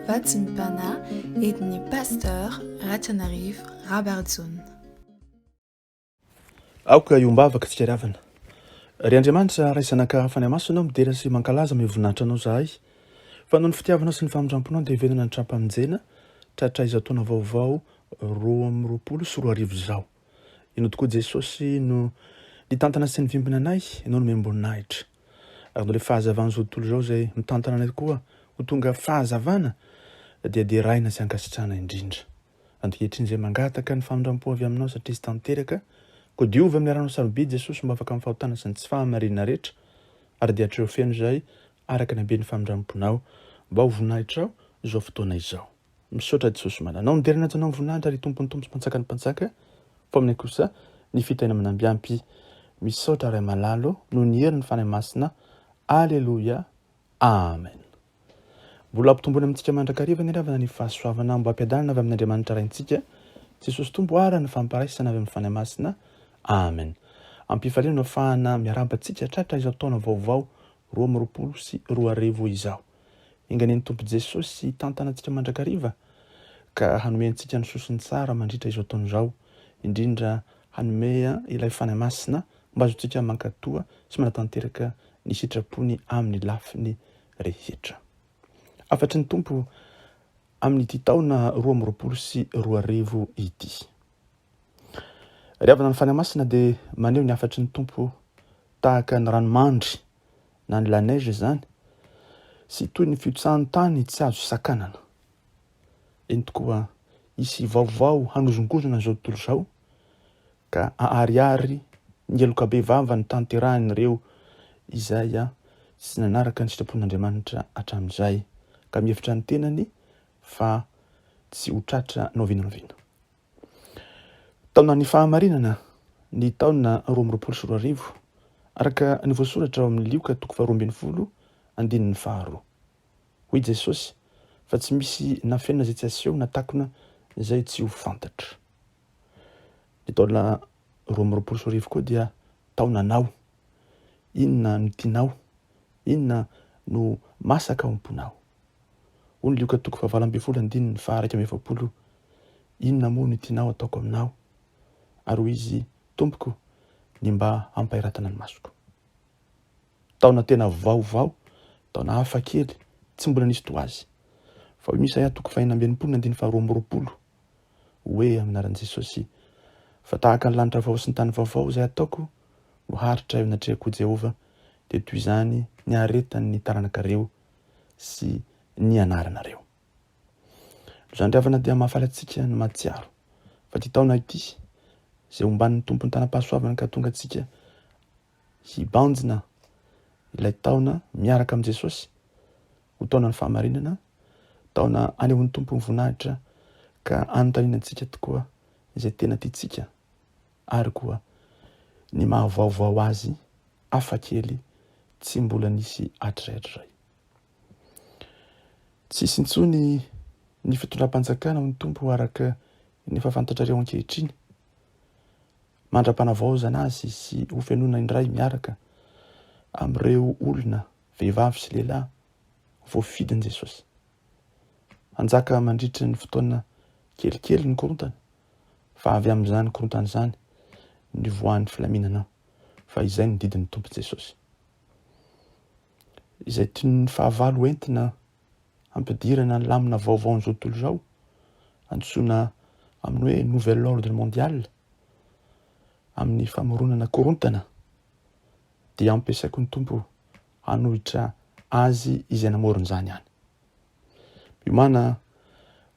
Vatsim-panahy entin'ny Pasteur Ratrianarivo Rabarijaona. Aoka hiombavaka tsika ry havana. Ry Andriamanitra Ray Zanaka Fanahy Masina ô, midera sy mankalaza amin'ny voninahitra Anao zahay, fa noho ny fitiavanao sy ny famindramponao dia velona ny tram-pamonjena tratra izao taona vaovao 2022 izao. Ianao tokoa Jesosy no nitantana sy nivimbina anay, Ianao no nomem-boninahitra. Ary noho ilay fahazavan'izao tontolo izao izay mitantana anay koa ho tonga fahazavana dia deraina sy ankasitrahana indrindra. Ankehitriny izay mangataka ny famindram-po avy aminao satria izy tanteraka, koa diovy amin'ny ranao sarobidy Jesosy mba afaka amin'ny fahotana sy ny tsy fahamarinana rehetra, ary dia hatreo feno izahay araka ny haben'ny famindram-ponao, mba ho voninahitrao izao fotoana izao. Misaotra Jesosy malala. Anao midera ny anao voninahitra ry Tompon'ny Tompo sy Mpanjakan'ny Mpanjaka, fa aminay kosa ny fitahiana manambiampy. Misaotra Ray malala ô, noho ny herin'ny Fanahy Masina. Aleloia. Amen. Mbola ampitomboina amintsika mandrakariva ny ravana ny fahasoavana mba hampiadanana avy amin'Andriamanitra Raintsika, Jesosy Tompo ary ny fampiraisana avy amin'ny Fanahy Masina. Amen. Ampifaliana no afahana miarahaba antsika tratra izao taona vaovao 2022 izao. Enga anie ny Tompo Jesosy hitantana antsika mandrakariva ka hanome antsika ny sosony tsara mandritra izao taona izao, indrindra hanome ilay Fanahy Masina mba azontsika mankatoa sy manatanteraka ny sitrapony amin'ny lafiny rehetra. Hafatry ny Tompo amin'ity taona 2022 ity. Ry havana ny Fanahy Masina dia maneho ny hafatry ny Tompo tahaka ny ranomandry na ny la neige izany sy toy ny fihotsahan'ny tany tsy azo sakanana. Eny tokoa, hisy vaovao hanozongozona izao tontolo izao ka aharihary ny heloka bevava notanterahin'ireo izay tsy nanaraka ny sitrapon'Andriamanitra hatramin'izay, ka mihevitra ny tenany fa tsy ho tratra n'oviana n'oviana. Taonan'ny fahamarinana ny taona 2022, araka ny voasoratra ao amin'ny Lioka toko faharoa ambin'ny folo andininy faharoa. Hoy Jesosy fa tsy misy nafenina izay tsy aseho na takona izay tsy ho fantatra. Ny taona 2022 koa dia taonanao. Inona no tianao? Inona no masaka ao am-ponao? Hoy ny Lioka toko faha-18 andininy faha-41, Inona moa no tianao hataoko aminao? Ary hoy izy, Tompoko, ny mba hampahiratana ny masoko. Taona tena vaovao, taona hafa kely, tsy mbola nisy toa azy. Fa hoy Isaia toko fahenina amby enimpolo andininy faharoa amby roapolo hoe amin'ny anaran'i Jesosy, Fa tahaka ny lanitra vaovao sy ny tany vaovao izay ataoko no haharitra eo anatrehako, hoy Jehovah, dia toy izany ny haharetan'ny taranakareo sy ny anaranareo. Izany ry havana dia mahafaly antsika ny mahatsiaro fa ity taona ity izay omban'ny Tompon'ny tanam-pahasoavana ka tonga antsika hibanjina ilay taona miaraka amin'i Jesosy ho taonan'ny fahamarinana, taona anehoan'ny Tompo ny voninahitra ka anontaniana antsika tokoa izay tena tiantsika ary koa ny maha vaovao azy hafa kely tsy mbola nisy hatrizay hatrizay. Tsy hisy intsony ny fitondram-panjakana hoy ny Tompo araka ny efa fantatrareo ankehitriny. Mandra-panavaozana azy sy hofenoina indray miaraka amin'ireo olona, vehivavy sy lehilahy, voafidin'i Jesosy. Hanjaka mandritra ny fotoana kelikely ny korontana, fa avy amin'izany korontana izany ny voahan'ny filaminana, fa izay no didin'ny Tompo Jesosy. Izay tian'ny fahavalo hoentina hampidirana ny lamina vaovaon'izao tontolo izao, antsoina amin'ny hoe nouvel ordre mondial, amin'ny famoronana korontana, dia ampiasaiko ny Tompo hanohitra azy izay namorona izany ihany. Miomàna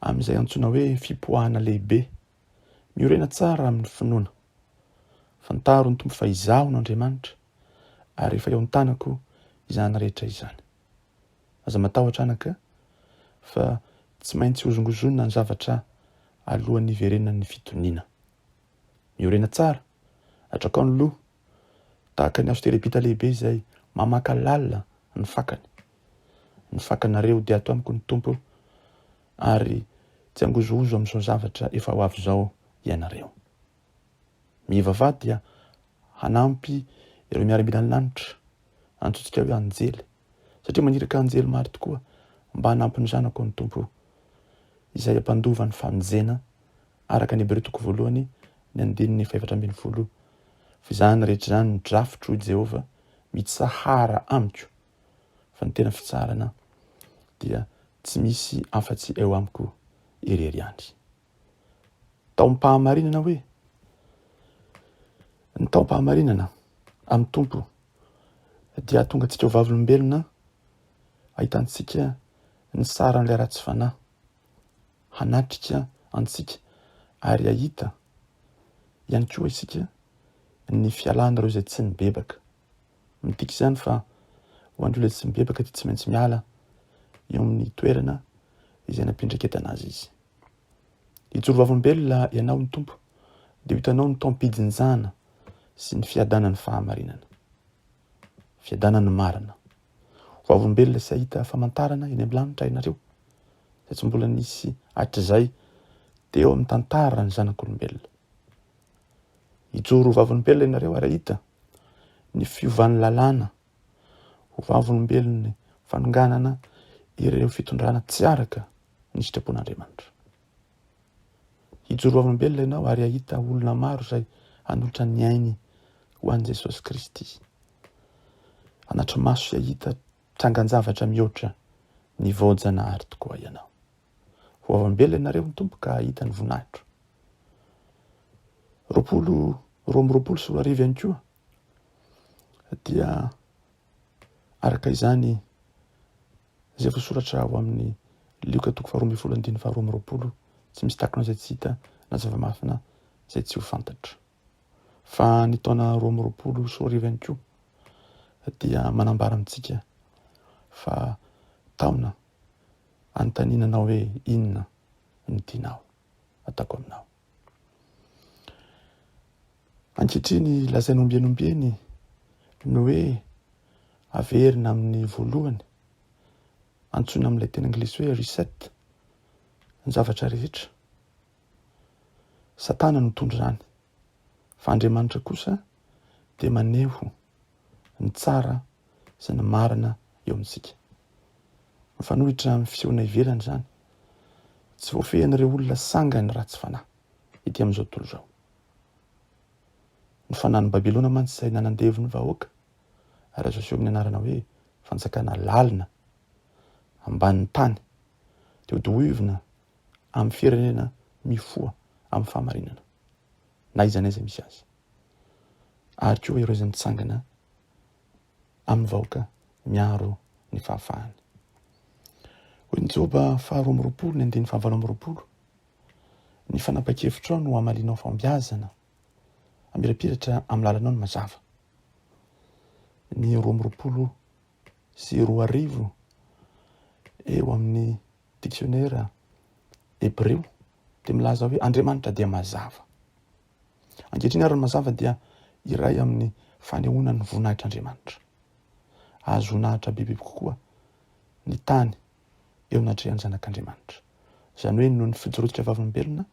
amin'izay antsoina hoe fipoahana lehibe. Miorena tsara amin'ny finoana. Fantaro ny Tompo fa Izaho no Andriamanitra, ary efa eo an-tanako izany rehetra izany. Aza matahotra anaka fa tsy maintsy hozongozonina ny zavatra alohan'ny hiverenan'ny fitoniana. Miorena tsara, atrakao ny loha, tahaka ny hazo terebita lehibe izay mamaka lalina ny fakany. Ny fakanareo dia ato amiko ny Tompo ary tsy hangozohozo amin'izao zavatra efa ho avy izao ianareo. Mivavaha dia hanampy ireo miaramilan'ny lanitra, antsointsika hoe anjely, satria maniraka anjely maro tokoa. Mba hanampy ny zanako ny Tompo, izay hampandova ny famonjena, araka ny Hebreo toko voalohany, ny andininy fahefatra 14. Fa izany rehetra izany no drafitro, hoy Jehovah, mitsahara amiko, fa ny tena fitsaharana dia tsy misy afa-tsy eo amiko irery ihany. Taom-pahamarinana hoe? Ny taom-pahamarinana amin'ny Tompo dia hahatonga antsika ho vavolombelona ahitantsika ny saran'ilay ratsy fanahy hanatrika antsika ary hahita ihany koa isika ny fialan'ireo izay tsy nibebaka. Midika izany fa ho an'ireo izay tsy mibebaka dia tsy maintsy miala eo amin'ny toerana izay nampiandraiketana azy izy. Hijoro vavolombelona ianao ny Tompo dia ho hitanao ny taom-pijinjana sy ny fiadanan'ny fahamarinana. Fiadanan'ny marina. Vavolombelona sy hahita famantarana eny amin'ny lanitra ianareo, izay tsy mbola nisy hatrizay teo amin'ny tantaran'ny zanak'olombelona. Hijoro ho vavolombelona ianareo ary hahita ny fiovan'ny lalàna ho vavolombelon'ny fanonganana ireo fitondrana tsy araka ny sitrapon'Andriamanitra. Hijoro vavolombelona ianao ary hahita olona maro izay hanolotra ny ainy ho an'i Jesosy Kristy. Hanatri-maso sy hahita trangan-javatra mihoatra ny voajanahary tokoa ianao. Ho vavolombelona ianareo ny Tompo ka hahita ny voninahitro. 2022 ihany koa dia araka izany izay voasoratra ao amin'ny Lioka toko faharoa ambin'ny folo andininy faharoa amby roapolo, tsy misy takona izay tsy hita na zava-mafina izay tsy ho fantatra. Fa ny taona 2022 ihany koa dia manambara amintsika fa taona anontaniana anao hoe inona no tianao ataoko aminao. Ankehitriny lazaina ombieny ombieny ny hoe averina amin'ny voalohany, antsoina amin'ilay teny anglisy hoe reset ny zavatra rehetra. Satana no mitondra izany, fa Andriamanitra kosa dia maneho ny tsara sy ny marina eo amintsika. Mifanohitra amin'ny fisehoana ivelany izany. Tsy voafehin'ireo olona sangany ratsy fanahy ety amin'izao tontolo izao. Ny fanahin'i Babylona mantsy izay nanandevo ny vahoaka ary azo aseho amin'ny anarana hoe fanjakana lalina ambanin'ny tany dia hodohivina amin'ny firenena mifoha amin'ny fahamarinana na aiza na aiza misy azy ary koa ireo izay mitsangana amin'ny vahoaka miaro ny fahafahany. Hoy ny Joba faharoa amby roapolo ny andininy fahavalo amby roapolo, Ny fanapahan-kevitrao no hamalianao fahombiazana, hamirapiratra amin'ny lalanao ny mazava. Ny 2022 eo amin'ny diksionera hebreo dia milaza hoe Andriamanitra dia mazava. Ankehitriny ary ny mazava dia iray amin'ny fanehoana ny voninahitr'Andriamanitra. Ahazoana ahitra bebe kokoa ny tany eo anatrehan'ny zanak'Andriamanitra. Izany hoe noho ny fijoroantsika vavolombelona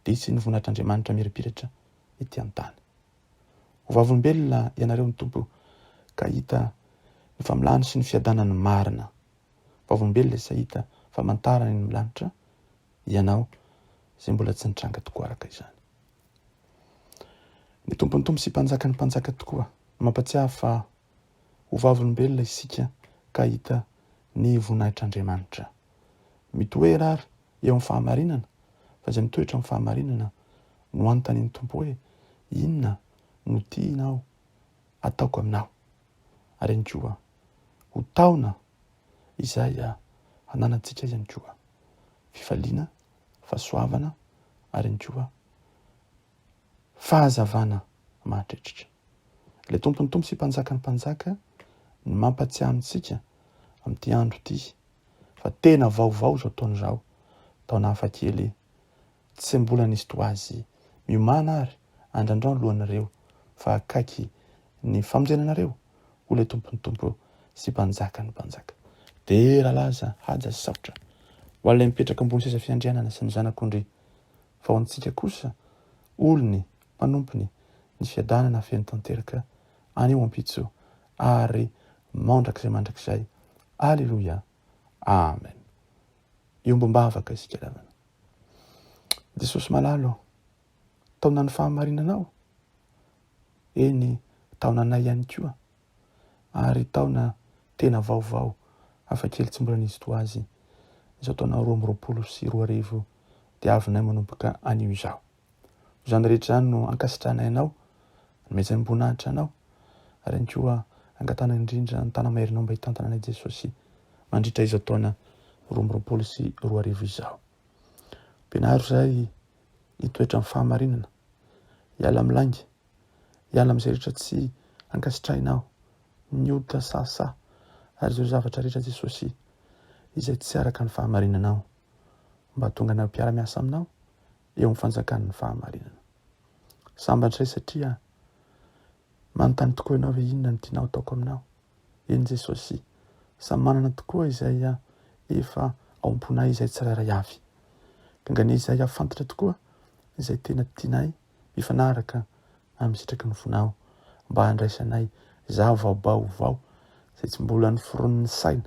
dia hisy ny voninahitr'Andriamanitra mirapiratra ety an-tany. Ho vavolombelona ianareo ny Tompo ka hahita ny famolahany sy ny fiadanany marina. Vavolombelona izay hahita famantarana eny amin'ny lanitra ianao izay mbola tsy nitranga tokoa araka izany. Ny Tompon'ny Tompo sy Mpanjakan'ny Mpanjaka tokoa no mampatsiahy fa ho vavolombelona isika ka hahita ny voninahitr'Andriamanitra. Mitoera ary eo amin'ny fahamarinana, fa izay mitoetra amin'ny fahamarinana no anontanian'ny Tompo hoe, Inona no tianao ataoko aminao? Ary ihany koa, ho taona izay hananantsika ihany koa fifaliana, fahasoavana ary ihany koa fahazavana mahatretrika. Ilay Tompon'ny Tompo sy Mpanjakan'ny Mpanjaka no mampatsiahy amintsika amin'ity andro ity fa tena vaovao izao taona izao, taona hafakely tsy mbola nisy toa azy. Miomàna ary, andrandrao ny lohanareo fa akaiky ny famonjena anareo, hoy ilay Tompon'ny Tompo sy Mpanjakan'ny Mpanjaka. Dera, laza, haja sy saotra ho an'ilay mipetraka ambony seza fiandrianana sy ny Zanak'ondry, fa ho antsika kosa, olony, mpanompony, ny fiadanana feno tanteraka anio ampitso ary mandrakizay mandrakizay. Aleloia! Amen. Iombom-bavaka isika ry havana. Jesosy malala ô, taonan'ny fahamarinanao, eny taonanay ihany koa, ary taona tena vaovao hafakely tsy mbola nisy toa azy izao taona 2022 diavinay manomboka anio izao. Izany rehetra izany no ankasitrahanay anao, anomezam-boninahitra anao, ary ihany koa angatahana indrindra ny tanamaherinao mba hitantana anay Jesosy mandritra izao taona 2022 izao. Ampianaro izahay hitoetra amin'ny fahamarinana, hiala amin'ny lainga, hiala amin'izay rehetra tsy ankasitrahinao, ny ota sahasaha ary izao zavatra rehetra Jesosy izay tsy araka ny fahamarinanao, mba hahatonga anay ho mpiara-miasa aminao eo amin'ny fanjakan'ny fahamarinana. Sambatra izahay satria manontany tokoa ianao hoe inona no tianao ataoko aminao. Eny Jesosy, samy manana tokoa izay efa ao am-ponay izay tsirairay avy. Gangane izay hahafantatra tokoa izay tena tianay mifanaraka amin'ny sitraky ny fonao mba handraisanay zava-baovao izay tsy mbola noforonin'ny saina,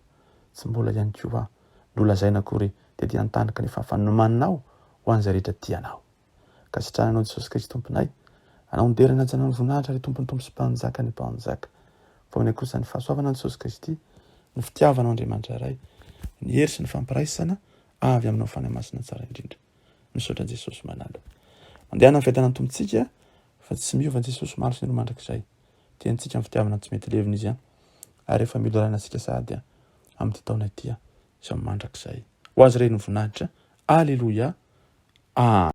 tsy mbola ihany koa nolazaina akory tety an-tany kanefa efa nomaninao ho an'izay rehetra tia anao. Ankasitrahana anao Jesosy Kristy Tomponay. Anao ny dera ny hajanao ny voninahitra ry Tompon'ny Tompo sy Mpanjaka ny Mpanjaka. Fa omena kosa ny fahasoavana an'i Jesosy Kristy, ny fitiavanao Andriamanitra Ray, ny hery sy ny fampiraisana avy aminao Fanahy Masina tsara indrindra. Misaotra an'i Jesosy manala. Mandehana amin'ny fiadanan'ny Tompontsika fa tsy miova Jesosy maro sy ny mandrakizay. Tiantsika amin'ny fitiavana tsy mety levona izy ary efa mila antsika sahady amin'ity taona ity izao mandrakizay. Ho azy ireny ny voninahitra. Aleloia. Amen.